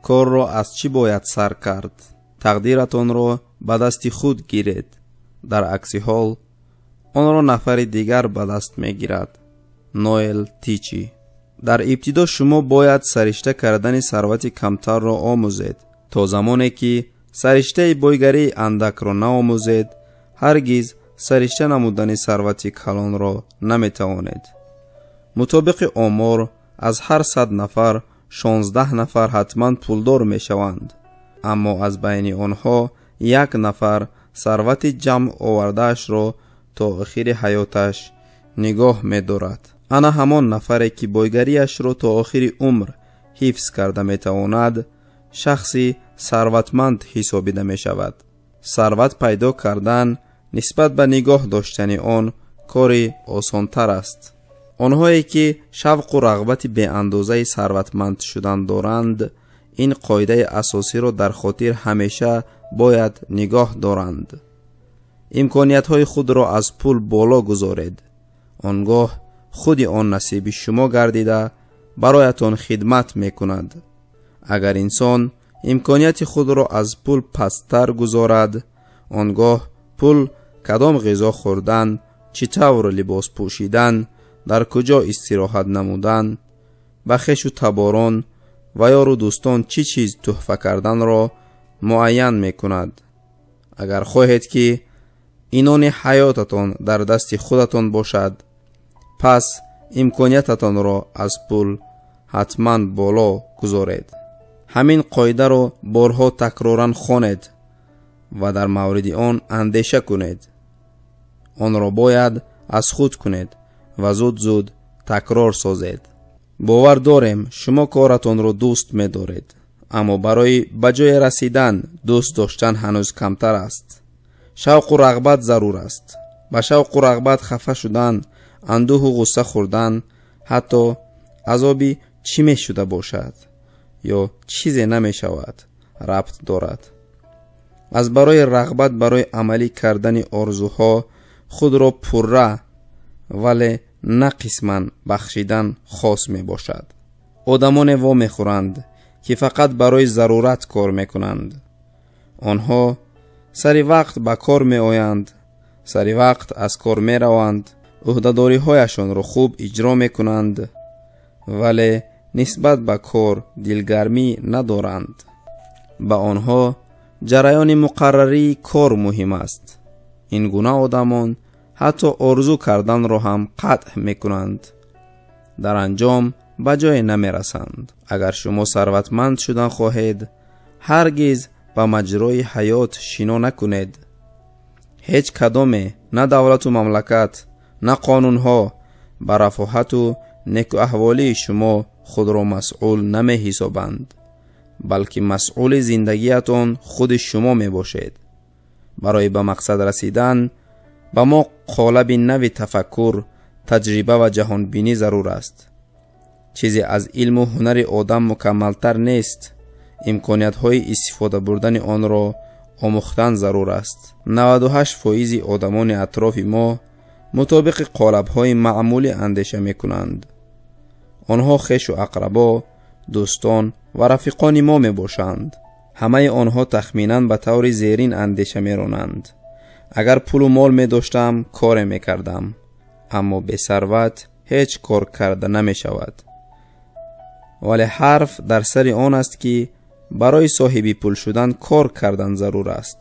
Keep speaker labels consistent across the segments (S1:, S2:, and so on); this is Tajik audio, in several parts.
S1: Корро аз чӣ бояд сар кард? Тақдиратонро ба дасти худ гиред. Дар акси ҳол онро нафари дигар ба даст мегирад. Ноэл Тичи. Дар ибтидо шумо бояд саришта кардани сарвати камтарро омӯзед. То замоне ки сариштаи бойгарии андакро наомӯзед, ҳаргиз саришта намудани сарвати калонро наметавонед. Мутобиқи омор, аз ҳар 100 нафар 16 нафар ҳатман пулдор мешаванд, аммо аз байни онҳо як нафар сарвати ҷамъ овардаашро то охири ҳаёташ нигоҳ медорад. Ана ҳамон нафаре ки бойгариашро то охири умр ҳифз карда метавонад, шахси сарватманд ҳисобида мешавад. Сарват пайдо кардан нисбат ба нигоҳ доштани он кори осонтар аст. Онҳое ки шавқу рағбати беандозаи сарватманд шудан доранд, ин қоидаи асосиро дар хотир ҳамеша бояд нигоҳ доранд. Имкониятҳои худро аз пул боло гузоред. Он гоҳ худи он насиби шумо гардида бароятон хидмат мекунад. Агар инсон имконияти худро аз пул пасттар гузорад, он гоҳ пул кадом ғизо хӯрдан, чӣ тавр либос пӯшидан, дар куҷо истироҳат намудан, ба хешу таборон ва ёру дӯстон чӣ чиз тӯҳфа карданро муайян мекунад. Агар хоҳед ки инони ҳаётатон дар дасти худатон бошад, пас имкониятатонро аз пул ҳатман боло гузоред. Ҳамин қоидаро борҳо такроран хонед ва дар мавриди он андеша кунед. Онро бояд аз худ кунед ва зуд-зуд такрор созед. Бовар дорем шумо коратонро дӯст медоред, аммо барои ба ҷое расидан дӯст доштан ҳанӯз камтар аст. Шавқу рағбат зарур аст. Ба шавқу рағбат хафа шудан, андӯҳу ғусса хӯрдан, ҳатто азоби чӣ мешуда бошад ё чизе намешавад рабт дорад. Аз барои рағбат барои амалӣ кардани орзуҳо худро пурра, вале на қисман бахшидан хос мебошад. Одамоне вомехӯранд, ки фақат барои зарурат кор мекунанд. Онҳо сари вақт ба кор меоянд, сари вақт аз кор мераванд, ӯҳдадориҳояшонро хуб иҷро мекунанд, вале нисбат ба кор дилгармӣ надоранд. Ба онҳо ҷараёни муқаррарии кор муҳим аст. Ин гуна одамон ҳатто орзу карданро ҳам қатъ мекунанд. Дар анҷом ба ҷое намерасанд. Агар шумо сарватманд шудан хоҳед, ҳаргиз ба маҷрои ҳаёт шино накунед. Ҳеҷ кадоме, на давлату мамлакат, на қонунҳо ба рафоҳату некуаҳволии шумо худро масъул намеҳисобанд, балки масъули зиндагиятон худи шумо мебошед. Барои ба мақсад расидан ба мо қолаби нави тафаккур, таҷриба ва ҷаҳонбинӣ зарур аст. Чизе аз илму ҳунари одам мукаммалтар нест. Имкониятҳои истифода бурдани онро омӯхтан зарур аст. 98% одамони атрофи мо мутобиқи қолабҳои маъмулӣ андеша мекунанд. Онҳо хешу ақрабо, дӯстон ва рафиқони мо мебошанд. Ҳамаи онҳо тахминан ба таври зерин андеша меронанд. Агар пулу мол медоштам, коре мекардам, аммо бесарват ҳеҷ кор карда намешавад. Вале ҳарф дар сари он аст, ки барои соҳиби пул шудан кор кардан зарур аст.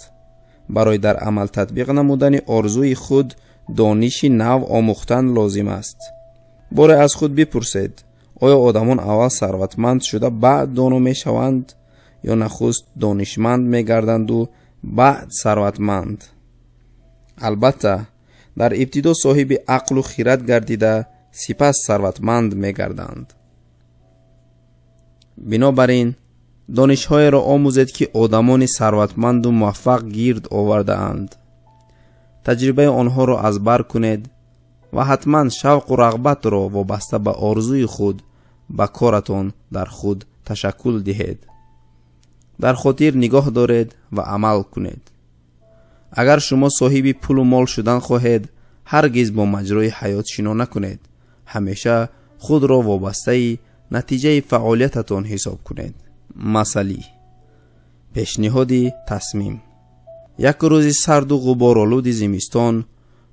S1: Барои дар амал татбиқ намудани орзуи худ дониши нав омӯхтан лозим аст. Боре аз худ бипурсед, оё одамон аввал сарватманд шуда баъд доно мешаванд ё нахуст донишманд мегарданду баъд сарватманд? Албатта, дар ибтидо соҳиби ақлу хирад гардида, сипас сарватманд мегарданд. Бинобар ин, донишҳоеро омӯзед, ки одамони сарватманду муваффақ гирд овардаанд. Таҷрибаи онҳоро аз бар кунед ва ҳатман шавқу рағбатро вобаста ба орзуи худ ба коратон дар худ ташаккул диҳед. Дар хотир нигоҳ доред ва амал кунед. Агар шумо соҳиби пулу мол шудан хоҳед, ҳаргиз бо маҷрои ҳаёт шино накунед. Ҳамеша худро вобастаи натиҷаи фаъолиятатон ҳисоб кунед. Масалӣ. Пешниҳоди тасмим. Як рӯзи сарду ғуборолуди зимистон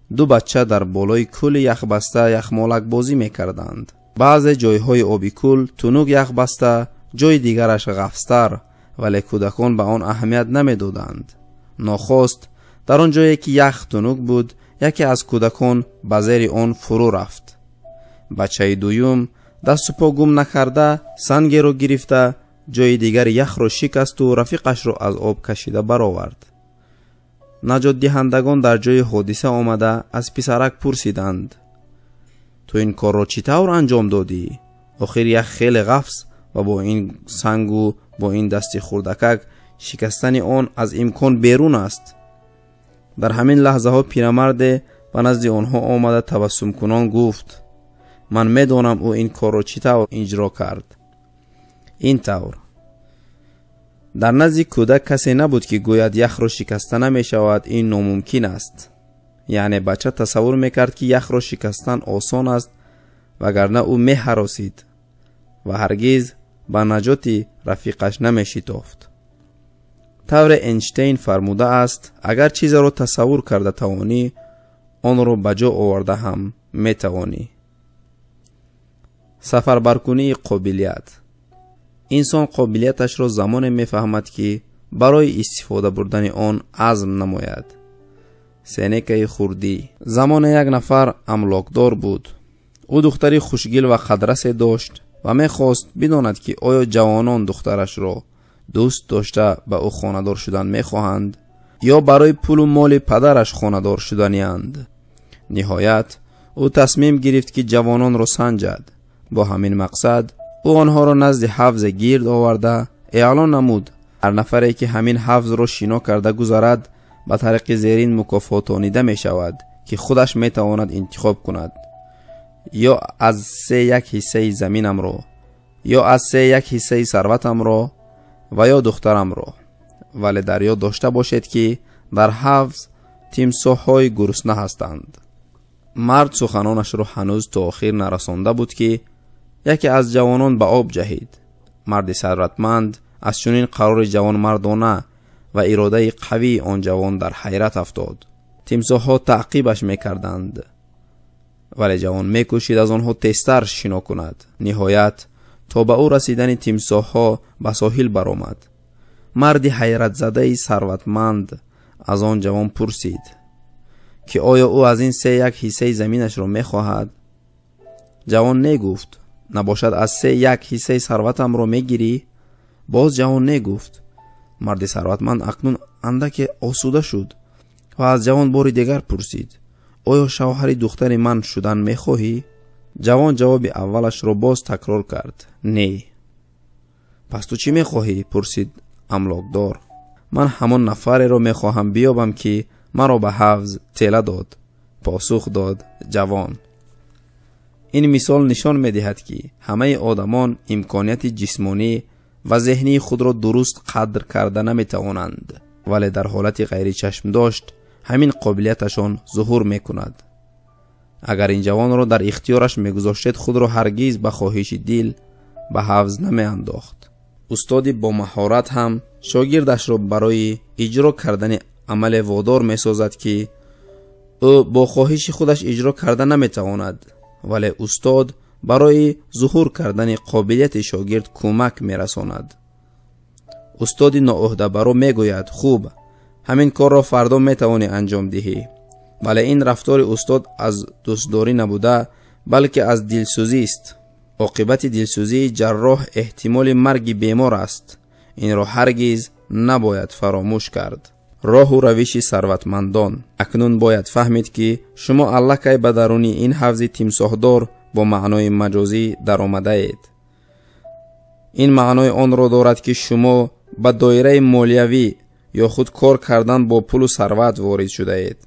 S1: ду бача дар болои кӯли яхбаста яхмолакбозӣ мекарданд. Баъзе ҷойҳои оби кӯл тунук яхбаста, ҷойи дигараш ғафстар, вале кӯдакон ба он аҳамият намедоданд. Нохост дар он ҷое ки ях тунук буд, яке аз кӯдакон ба зери он фурӯ рафт. Бачаи дуюм дасту по гум накарда сангеро гирифта ҷойи дигари яхро шикасту рафиқашро аз об кашида баровард. Наҷотдиҳандагон дар ҷойи ҳодиса омада аз писарак пурсиданд: ту ин корро чӣ тавр анҷом додӣ? Охир ях хеле ғафс ва бо ин сангу бо ин дасти хурдакак шикастани он аз имкон берун аст. Дар ҳамин лаҳзаҳо пирамарде ба назди онҳо омада табассумкунон гуфт: ман медонам ӯ ин корро чӣ тавр иҷро кард. Ин тавр. Дар назди кӯдак касе набуд ки гӯяд яхро шикаста намешавад, ин номумкин аст. Яъне бача тасаввур мекард ки яхро шикастан осон аст, вагарна ӯ меҳаросид ва ҳаргиз ба наҷоти рафиқаш намешитофт. Тавре Эйнштейн фармудааст, агар чизеро тасаввур карда тавонӣ, онро ба ҷо оварда ҳам метавонӣ. Сафарбаркунии қобилият. Инсон қобилияташро замоне мефаҳмад, ки барои истифода бурдани он азм намояд. Сенекаи хурдӣ. Замоне як нафар амлокдор буд. Ӯ духтари хушгил ва қадрасе дошт ва мехост бидонад, ки оё ҷавонон духтарашро дӯст дошта ба ӯ хонадор шудан мехоҳанд ё барои пулу моли падараш хонадор шуданианд. Ниҳоят ӯ тасмим гирифт, ки ҷавононро санҷад. Бо ҳамин мақсад ӯ онҳоро назди ҳавзе гирд оварда эълон намуд: ҳар нафаре ки ҳамин ҳавзро шино карда гузарад, ба тариқи зерин мукофотонида мешавад, ки худаш метавонад интихоб кунад: ё аз 3 ҳиссаи заминамро, ё аз 3 ҳиссаи сарватамро ва ё духтарамро. Вале дар ёд дошта бошед, ки дар ҳавз тимсоҳҳои гурусна ҳастанд. Мард суханонашро ҳанӯз то охир нарасонда буд, ки яке аз ҷавонон ба об ҷаҳид. Марди сарватманд аз чунин қарори ҷавонмардона ва иродаи қавии он ҷавон дар ҳайрат афтод. Тимсоҳҳо таъқибаш мекарданд, вале ҷавон мекӯшид аз онҳо тезтар шино кунад. Ниҳоят то ба ӯ расидани тимсоҳҳо ба соҳил баромад. Марди ҳайратзадаи сарватманд аз он ҷавон пурсид, ки оё ӯ аз ин 3 ҳиссаи заминашро мехоҳад? Ҷавон негуфт. Набошад аз 3 ҳиссаи сарватамро мегирӣ? Боз ҷавон негуфт. Марди сарватманд акнун андаке осуда шуд ва аз ҷавон бори дигар пурсид: оё шавҳари духтари ман шудан мехоҳӣ? Ҷавон ҷавоби аввалашро боз такрор кард: не. Пас ту чӣ мехоҳӣ? Пурсид амлокдор. Ман ҳамон нафареро мехоҳам биёбам, ки маро ба ҳавз тела дод, посух дод ҷавон. Ин мисол нишон медиҳад, ки ҳамаи одамон имконияти ҷисмонӣ ва зеҳнии худро дуруст қадр карда наметавонанд, вале дар ҳолати ғайричашмдошт ҳамин қобилияташон зуҳур мекунад. Агар ин ҷавонро дар ихтиёраш мегузоштед, худро ҳаргиз ба хоҳиши дил ба ҳавз намеандохт. Устоди бомаҳорат ҳам шогирдашро барои иҷро кардани амале водор месозад, ки ӯ бо хоҳиши худаш иҷро карда наметавонад, вале устод барои зуҳур кардани қобилияти шогирд кӯмак мерасонад. Устоди ноуҳдабаро мегӯяд: хуб, ҳамин корро фардо метавонӣ анҷом диҳӣ. Вале ин рафтори устод аз дӯстдорӣ набуда, балки аз дилсӯзист. Оқибати дилсӯзии ҷарроҳ эҳтимоли марги бемор аст. Инро ҳаргиз набояд фаромӯш кард. Роҳу равиши сарватмандон. Акнун бояд фаҳмид, ки шумо аллакай ба даруни ин ҳавзи тимсоҳдор бо маънои маҷозӣ даромадаед. Ин маънои онро дорад, ки шумо ба доираи молиявӣ ё худ кор кардан бо пулу сарват ворид шудаед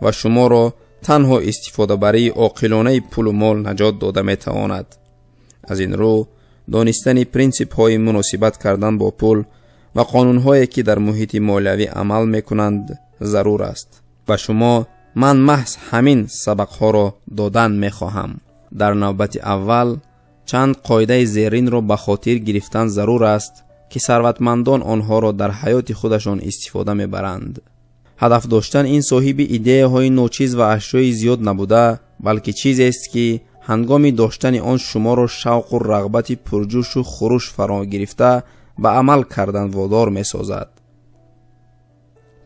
S1: ва шуморо танҳо истифодабарии оқилонаи пулу мол наҷот дода метавонад. Аз ин рӯ донистани принсипҳои муносибат кардан бо пул ва қонунҳое, ки дар муҳити молиявӣ амал мекунанд, зарур аст. Ба шумо ман маҳз ҳамин сабақҳоро додан мехоҳам. Дар навбати аввал Чанд қоидаи зеринро ба хотир гирифтан зарур аст, ки сарватмандон онҳоро дар ҳаёти худашон истифода мебаранд. Ҳадаф доштан ин соҳиби идеяҳои ночиз ва ашёи зиёд набуда, балки чизест, ки ҳангоми доштани он шуморо шавқу рағбати пурҷӯшу хуруш фаро гирифта ба амал кардан водор месозад.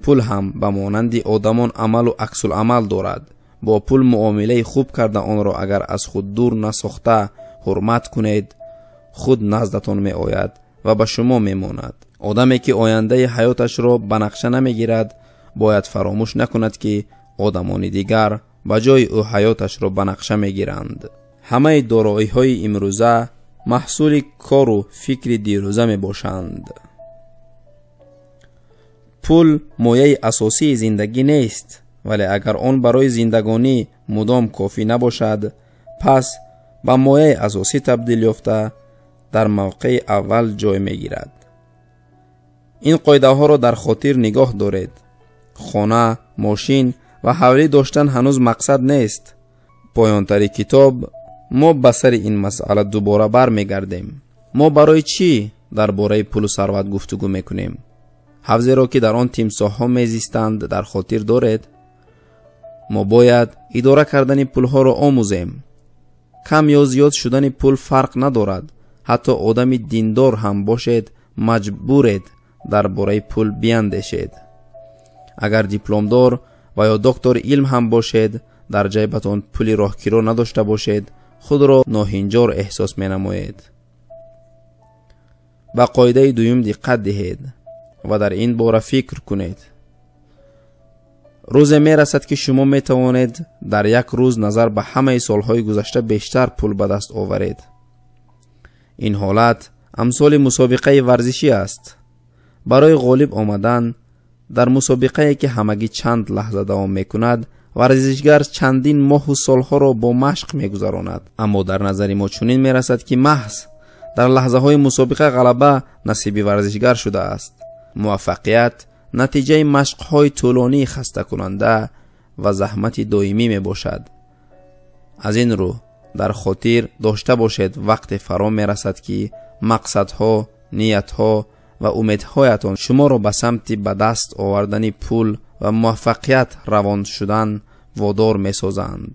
S1: Пул ҳам ба монанди одамон амалу аксуламал дорад. Бо пул муомилаи хуб карда онро агар аз худ дур насохта ҳурмат кунед, худ наздатон меояд ва ба шумо мемонад. Одаме, ки ояндаи ҳаёташро ба нақша намегирад, бояд фаромӯш накунад, ки одамони дигар ба ҷои ӯ ҳаёташро ба нақша мегиранд. Ҳамаи дороиҳои имрӯза маҳсули кору фикри дирӯза мебошанд. Пул мояи асосии зиндагӣ нест, вале агар он барои зиндагонӣ мудом кофӣ набошад, пас ба мояи асосӣ табдил ёфта дар мавқеи аввал ҷой мегирад. Ин қоидаҳоро дар хотир нигоҳ доред. Хона, мошин ва ҳавлӣ доштан ҳанӯз мақсад нест. Поёнтари китоб мо ба сари ин масъала дубора бармегардем. Мо барои чӣ дар бораи пулу сарват гуфтугӯ мекунем? Ҳавзеро, ки дар он тимсоҳҳо мезистанд, дар хотир доред? Мо бояд идора кардани пулҳоро омӯзем. Кам ё зиёд шудани пул фарқ надорад. Ҳатто одами диндор ҳам бошед, маҷбуред дар бораи пул биандешед. Агар дипломдор ва ё доктори илм ҳам бошед, дар ҷайбатон пули роҳкиро надошта бошед, худро ноҳинҷор эҳсос менамоед. Ба қоидаи дуюм диққат диҳед ва дар ин бора фикр кунед. Рӯзе мерасад, ки шумо метавонед дар як рӯз назар ба ҳамаи солҳои гузашта бештар пул ба даст оваред. Ин ҳолат амсоли мусобиқаи варзишӣ аст. Барои ғолиб омадан дар мусобиқае, ки ҳамагӣ чанд лаҳза давом мекунад, варзишгар чандин моҳу солҳоро бо машқ мегузаронад. Аммо дар назари мо чунин мерасад, ки маҳз дар лаҳзаҳои мусобиқа ғалаба насиби варзишгар шудааст. Муваффақият натиҷаи машқҳои тӯлонии хастакунанда ва заҳмати доимӣ мебошад. Аз ин рӯ дар хотир дошта бошед, вақте фаро мерасад, ки мақсадҳо, ниятҳо ва умедҳоятон шуморо ба самти ба даст овардани пул ва муваффақият равон шудан водор месозанд,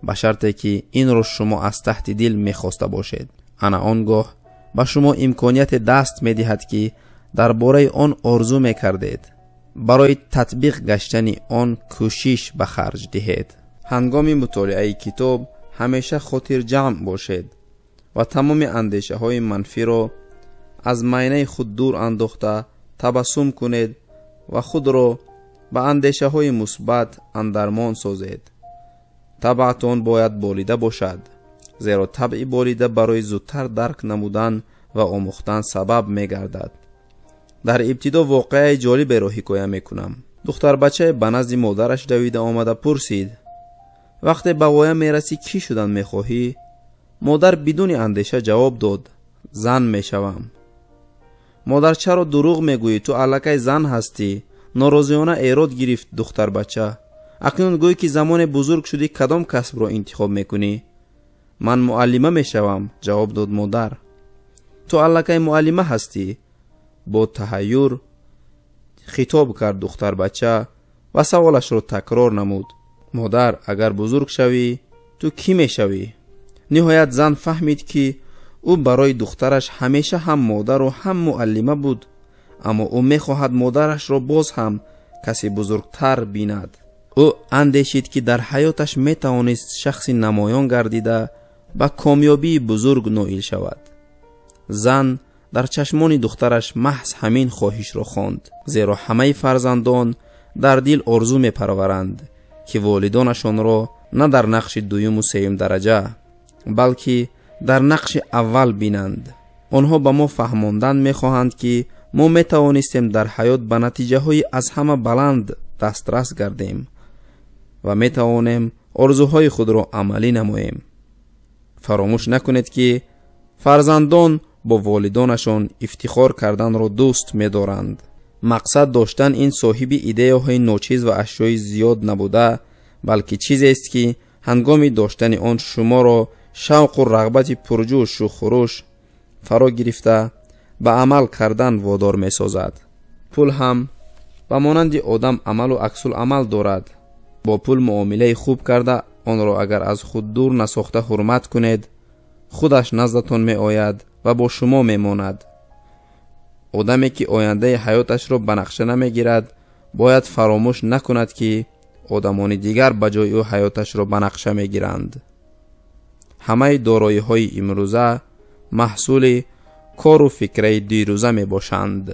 S1: ба шарте ки инро шумо аз таҳти дил мехоста бошед. Ана он гоҳ ба шумо имконияте даст медиҳад, ки дар бораи он орзу мекардед. Барои татбиқ гаштани он кӯшиш ба харҷ диҳед. Ҳангоми мутолиаи китоб ҳамеша хотирҷамъ бошед ва тамоми андешаҳои манфиро аз майнаи худ дур андохта табассум кунед ва худро ба андешаҳои мусбат андармон созед. Табъатон бояд болида бошад, зеро табъи болида барои зудтар дарк намудан ва омӯхтан сабаб мегардад. Дар ибтидо воқеаи ҷолиберо ҳикоя мекунам. Духтарбачае ба назди модараш давида омада пурсид: вақте ба воя мерасӣ, кӣ шудан мехоҳӣ? Модар бидуни андеша ҷавоб дод: зан мешавам. Модар, чаро дурӯғ мегӯӣ? Ту аллакай зан ҳастӣ. Норозиёна эрод гирифт духтарбача. Акнун гӯй, ки замоне бузург шудӣ, кадом касбро интихоб мекунӣ? Ман муаллима мешавам, ҷавоб дод модар. Ту аллакай муаллима ҳастӣ. Бо таҳайюр хитоб кард духтарбача ва саволашро такрор намуд: модар, агар бузург шавӣ, ту кӣ мешавӣ? Ниҳоят зан фаҳмид, ки ӯ барои духтараш ҳамеша ҳам модару ҳам муаллима буд, аммо ӯ мехоҳад модарашро боз ҳам касе бузургтар бинад. Ӯ андешид, ки дар ҳаёташ метавонист шахси намоён гардида ба комёбии бузург ноил шавад. Зан дар чашмони духтараш маҳз ҳамин хоҳишро хонд, зеро ҳамаи фарзандон дар дил орзу мепарваранд, ки волидонашонро на дар нақши дуюму сеюм дараҷа, балки дар нақши аввал бинанд. Онҳо ба мо фаҳмондан мехоҳанд, ки мо метавонистем дар ҳаёт ба натиҷаҳои аз ҳама баланд дастрас гардем ва метавонем орзуҳои худро амалӣ намоем. Фаромӯш накунед, ки фарзандон бо волидонашон ифтихор карданро дӯст медоранд. Мақсад доштан ин соҳиби идеяҳои ночиз ва ашёи зиёд набуда, балки чизест, ки ҳангоми доштани он шуморо Шавқу рағбати пурҷӯшу хуруш фаро гирифта ба амал кардан водор месозад. Пул ҳам ба монанди одам амалу аксуламал дорад. Бо пул муомилаи хуб карда, онро агар аз худ дур насохта ҳурмат кунед, худаш наздатон меояд ва бо шумо мемонад. Одаме ки ояндаи ҳаёташро ба нақша намегирад, бояд фаромӯш накунад, ки одамони дигар ба ҷои ӯ ҳаёташро ба нақша мегиранд. Ҳамаи дороиҳои имрӯза маҳсули кору фикраи дирӯза мебошанд.